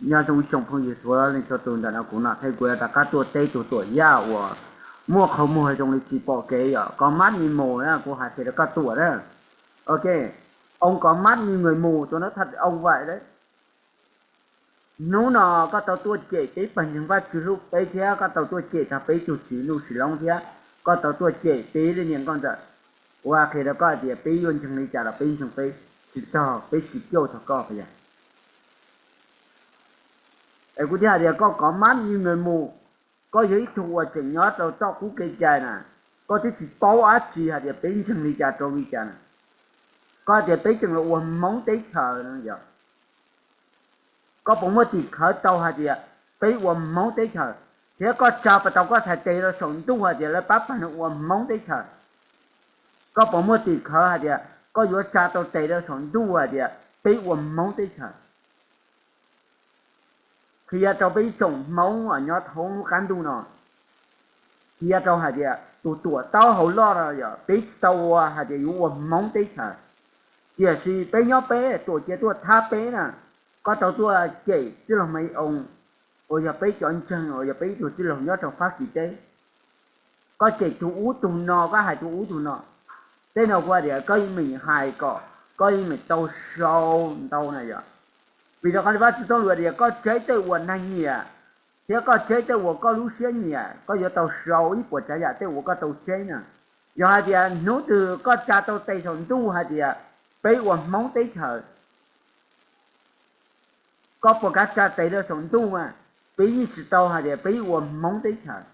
Nyob zoo ib tsoom phooj ywg txhua leej txhua tus, ntawm no kuv Nom Thej kuv rov qab tuaj teb tus tuam yaj uas muaj qhov muag zoo li tsis pom kev yom, kos mab ni mus na, kuv hais tias rau koj tuam na. Ok, ông có mắt như người mù, tôi nói thật ông vậy đấy. Hnub no koj tau tuaj cem peb pawg ntseeg Vajtswv hlub peb thiab koj tau tuaj cem txog peb tus Tswv Nuj Sis Loob thiab koj tau tuaj cem peb leej niam nkauj ntxawm. Kuv qhia rau koj hais tias peb yuav ntseeg li cas los peb ntseeg, peb tsis tog, peb tsis cauj txog koj puas yog? Es kuv thiaj hais tias koj có mắt như người mù, koj yog ib tug uas tseem nyob rau txoj qub kev cai na, koj twb tsis paub dab tsi hais tias peb ntseeg li cas rau li cas na. Koj hais tias peb tseem los ua Hmoob teb chaws no yog, koj puas muaj tim khawv tau hais tias peb ua Hmoob teb chaws? Thiab koj tsa pas tau koj txhais tes rau saum ntuj hais tias lawv pab pawg no ua Hmoob teb chaws? Koj puas muaj tim khawv hais tias koj yuav tsa tau tes rau saum ntuj hais tias peb ua Hmoob teb chaws? Qhia rau peb ib tsoom Hmoob nyob thoob lub qab ntuj no, qhia rau hais tias tus tuam taub hau loj no yog peb tsis tau ua hais tias yuav ua Hmoob teb chaws. Tiam sis peb nyob peb tuam cia tuaj thab peb na, koj tau tuaj cem tij laug Maiv Oo uas yog peb cov ntseeg uas yog peb ib tug tij laug nyob rau Fab Kis teb. Koj cem tus ub tus no, koj hais tus ub tus no. Tej no kuv hais tias koj yeej meem hais kom koj yeej meem tau sau ntau na yom. Vim rau qhov Vajtswv txoj lus tias koj tseb tej uas neeg nyiam thiab koj tseb tej uas koj lub siab nyiam, koj yuav tau sau ib puas tsav yam tej uas koj tau tseb na. Yog hais tias hnub twg koj tsa tau tes saum ntuj hais tias peb ua Hmoob teb chaws, koj puas kav tsa tes rau saum ntuj mas peb yeej tsis tau hais tias peb ua Hmoob teb chaws.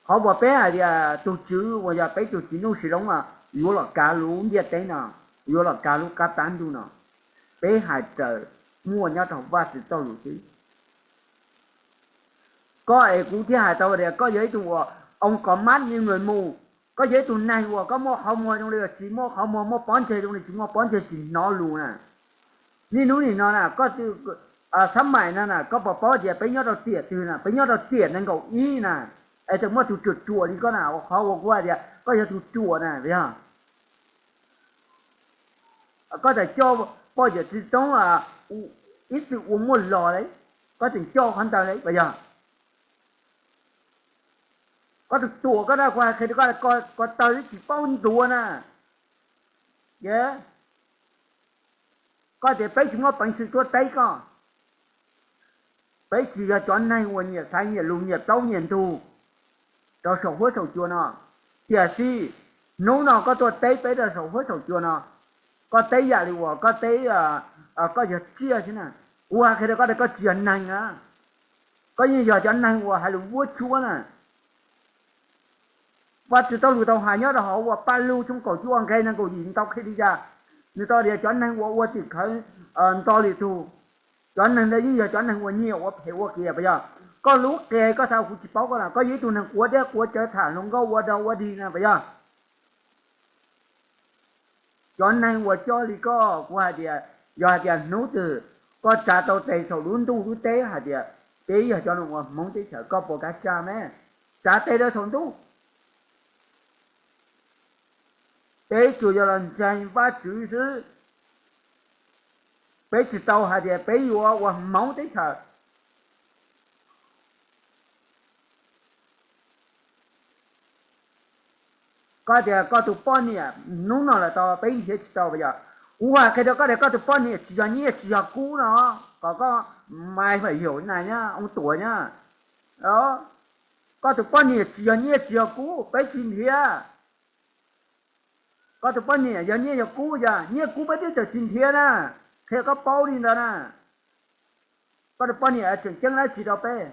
Qhov uas peb hais tias tus Tswv uas yog peb tus Tswv Nuj Sis Loob no yuav los kav lub ntiaj teb no, yuav los kav lub qab tab ntuj no, peb hais raws muaj nyob rau Vajtswv txoj lus xwb. Koj es kuv thiaj hais tau tias koj yog ib tug uas ông có mắt như người mù, koj yog ib tug neeg uas koj muaj qhov muag zoo li tsis muaj qhov muag, muaj pob ntseg zoo li tsis muaj pob ntseg, tsis hnov lus na. Niaj hnub nim no na koj, xab maim no na koj puas paub tias peb nyob rau tiam twg na? Peb nyob rau tiam nees nkaum ib na, es tseem muaj tus ruam ruam li koj na, qhov uas kuv hais tias koj yog tus ruam na, yog koj tseem coj poj yawm txiv toob ib txwm ua muaj los li, koj tseem coj qhov ntawd li puas yog? Koj tus tuam koj na, kuv hais qhia rau koj, ko taw twb tsis paub ntuav na. Koj tias peb tsis muaj peev xwm tuaj teb koj, peb tsis yog cov neeg uas nyiam xaiv nyiam lus nyiam plaub nyiam ntug rau saum huab saum cua no. Tiam sis hnub no koj tuaj teb peb rau saum huab saum cua no, koj teb yam li uas koj teb koj yog tsiaj xwb na. Kuv hais qhia rau koj tias koj tsis yog neeg na, koj yeej yog cov neeg uas hais lus vuab tsuab na. Vajtswv txoj lus tau hais nyob rau hauv uas Paj Lug tshooj kaum cuaj nqe nees nkaum yim tau qhia li cas? Nws tau tias cov neeg uas ua tim khawv nto lwm tus, cov neeg ntawd yeej yog cov neeg uas nyiam ua phem ua qias puas yog? Koj lub qe koj xav kuv tsis paub koj na, koj yog ib tug neeg quav dej quav cawv tham hluas nkauj ua dog ua dig na puas yog? Cov neeg uas coj li koj, kuv hais tias yog hais tias hnub twg koj tsa tau tes saum lub ntuj lub teb hais tias peb yog cov neeg uas Hmoob teb chaws, koj puas kav tsa me? Tsa tes rau saum ntuj. Peb tsuas yog los ntseeg Vajtswv xwb, peb tsis tau hais tias peb yuav ua Hmoob teb chaws. Koj tias koj tus poj niam hnub no lawm tau peb nrhiav tsis tau puas yog? Kuv hais qhia rau koj tias koj tus poj niam tsis yog nyiaj tsis yog kub no, kom koj mais fam yaum na nyob oo tuam nyob. Koj tus poj niam tsis yog nyiaj tsis yog kub peb tsis nrhiav. Koj tus poj niam yog nyiaj yog kub, yog nyiaj kub peb twb txawm tsis nrhiav na, qhia koj paub li ntawd na. Koj tus poj niam tseem ceeb dab tsi rau peb?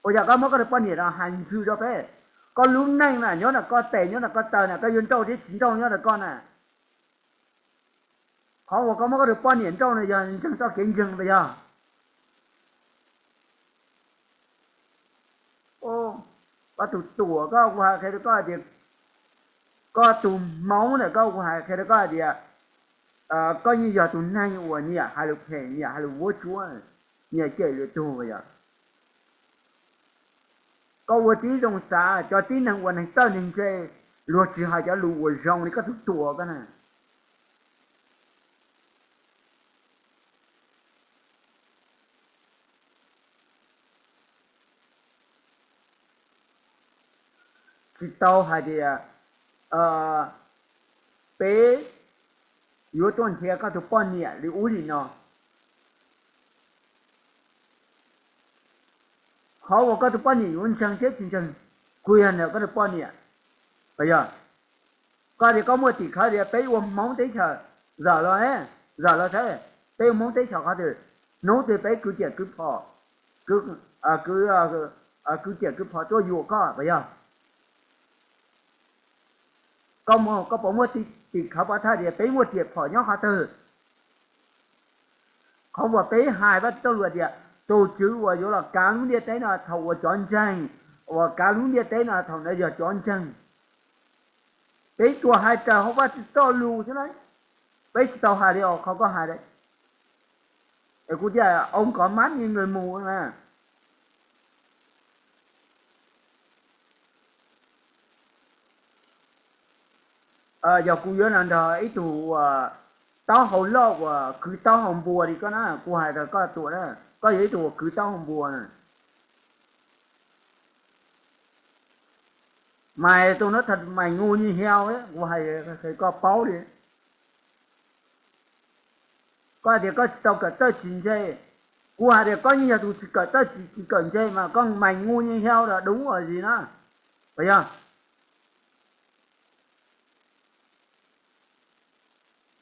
Ua yog koj muab koj tus poj niam no hais ntsws rau peb, koj lub neej na nyob ntawm koj tes nyob ntawm koj taw na, koj yuav nrauj thiab tsis nrauj nyob ntawm koj na. Qhov uas koj muab koj tus poj niam nrauj no yog ntseeg txoj kev ntseeg puas yog? Koj tus tuam koj, kuv hais qhia rau koj tias koj tus hmoov ntawm koj, kuv hais qhia rau koj tias koj yeej yog tus neeg uas nyiam hais lus phem, nyiam hais lus vuab tsuab, nyiam cem lwm tug yom. Koj ua tib zoo xav, cov tib neeg uas neeg txawj neeg ntse, luag tsis hais cov lus uas zoo li koj tus tuam koj na. tsis tau hais tias peb yuav tuaj nrhiav koj tus poj niam li ub li no. Qhov uas koj tus poj niam yuav ntseeg thiab tsis ntseeg, kuj yog ntawm koj tus poj niam. Puas yog? Koj tias koj muaj tim khawv tias peb ua Hmoob teb chaws, zawm los, zawm los saib, peb ua Hmoob teb chaws qhov twg, hnub twg peb kwv tiam kwv phom, kwv tiam kwv phom tuaj yuam koj puas yog? Koj puas muaj tim khawv pov thawj tias peb muaj tiam phom nyob qhov twg? Qhov uas peb hais Vajtswv txoj lus tias tus Tswv uas yuav los kav lub ntiaj teb no thaum uas cov ntseeg, uas kav lub ntiaj teb no thaum ntawd yog cov ntseeg. Peb tsuas hais raws hauv Vajtswv txoj lus xwb na, peb tsis tau hais li qhov koj hais. Es kuv thiaj ua nkov mab nws mus na. Yog kuv yuav los nrog ib tug taub hau loj uas kwv taub hau npua li koj na, kuv hais rau koj Tuam na, koj yog ib tug uas kwv taub hau npua na. Mày tôi nói thật, mày ngu như heo, kuv hais koj paub li. Koj hais tias koj tsis tau kawm txawj tsis ntse, kuv hais tias koj yeej yog tus tsis kawm txawj tsis kawm ntse mas koj mày ngu như heo là đúng rồi gì na. Puas yog?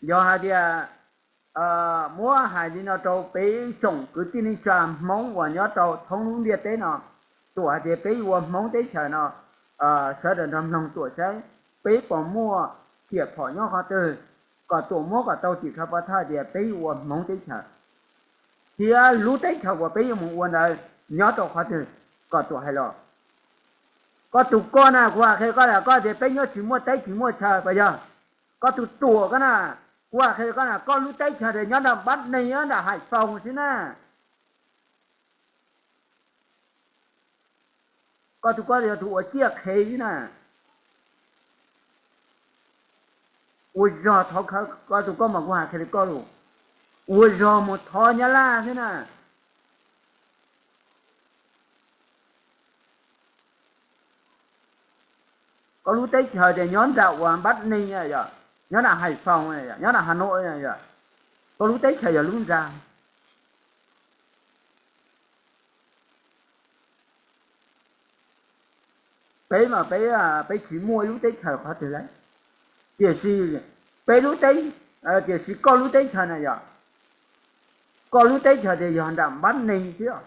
Yog hais tias muab hais li no rau peb tsoom kwv tij neej tsa Hmoob uas nyob rau thoob lub ntiaj teb no, Tuam hais tias peb ua Hmoob teb chaws no, sawv daws nrog mloog Tuam saib peb puas muaj tiam phom nyob qhov twg, kom Tuam muab kom tau tim khawv pov thawj tias peb ua Hmoob teb chaws, thiab lub teb chaws uas peb yuav mus ua ntawd nyob rau qhov twg, kom Tuam hais los. Koj tus koj na, kuv hais qhia koj tias koj tias peb nyob tsis muaj teb tsis muaj chaw puas yog? Koj tus Tuam koj na, kuv hais qhia koj na, koj lub teb chaws tias nyob nram Npab Neeg nram Hais Foos xwb na. Koj tus koj yog tus uas ciaj qhev xwb na. Ua zog thov khawv, koj tus koj mas kuv hais qhia li koj lus, ua zog mus thov Nyab Laj xwb na. Koj lub teb chaws tias nyob nram uas Npab Neeg, nyob nram Hais Foos, nyob nram Has Nuam, koj lub teb chaws yog lub ntxa. Peb mas peb, peb tsis muaj ib lub teb chaws qhov twg lawm, tiam sis peb lub teb, tiam sis koj lub teb chaws na yog, koj lub teb chaws tias yog nram Npab Neeg xwb.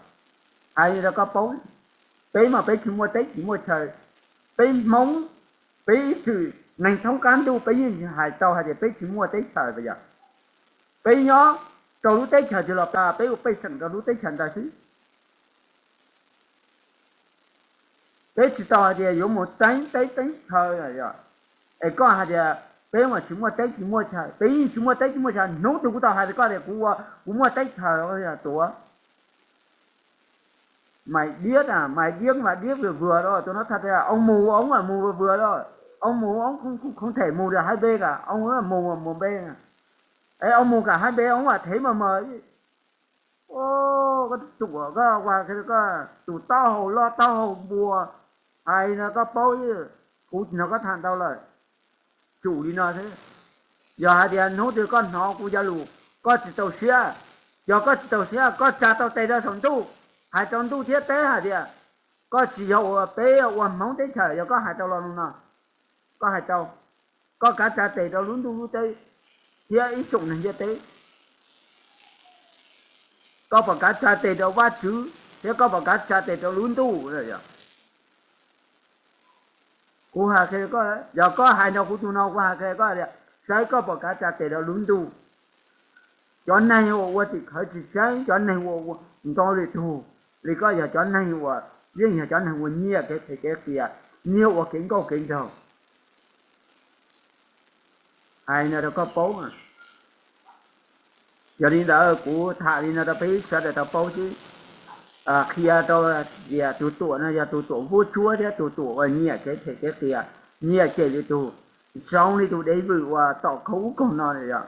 Hais li rau koj paub, peb mas peb tsis muaj teb tsis muaj chaw. Peb Hmoob, peb ib txwm neeg thoob qab ntuj peb yeej hais tau hais tias peb tsis muaj teb chaws puas yog? Peb nyob rau lub teb chaws twg los peb ua pej xeem rau lub teb chaws ntawd xwb. Peb tsis tau hais tias yuav mus teeb teb teeb chaw. Es koj hais tias peb mas tsis muaj teb tsis muaj chaw, peb yeej tsis muaj teb tsis muaj chaw. Hnub twg kuv tau hais rau koj tias kuv, kuv muaj teb chaws, Tuam? Mày điếc à, mày điếc mà điếc vừa vừa thôi, tôi nói thật ra, ông mù ông là mù vừa vừa thôi. Ông mù ông không, không, không thể mù được hai bên cả, ông là mù một bên. Ê, ông mù cả hai bên, ông mà thấy mà mờ chứ. Ô, có tụi có qua cái có tụi tao hầu lo tao hầu bùa. Ai nó có bố chứ. Kuv no koj tham ntau lawm, tsum li no xwb. Yog hais tias hnub twg koj hnov kuv cov lus, koj tsis txaus siab, yog koj tsis txaus siab koj tsa tau tes rau saum ntuj, hais rau ntuj thiab teb hais tias koj tsis yog ua peb ua Hmoob teb chaws, yog koj hais tau lo lus no, koj hais tau, koj kav tsa tes rau lub ntuj lub teb thiab ib tsoom neeg ntiaj teb. Koj puas kav tsa tes rau Vajtswv thiab koj puas kav tsa tes rau lub ntuj? Kuv hais qhia koj, yog koj hais nrog kuv tus no kuv hais qhia koj tias saib koj puas kav tsa tes rau lub ntuj. Cov neeg uas ua tim khawv tsis tseeb, cov neeg uas nto lwm tug li koj yog cov neeg uas yeej yog cov neeg uas nyiam kev phem kev qias, nyiam ua kev nkauj kev nraug. Hais no rau koj paub. Yog li ntawd kuv tham li no rau peb sawv daws tau paub xwb, qhia rau tias tus Tuam no yog tus Tuam vuab tsuab thiab tus Tuam uas nyiam kev phem kev qias, nyiam cem li tus, zoo li tus dev vwm uas tom kaug ub kaug no yog.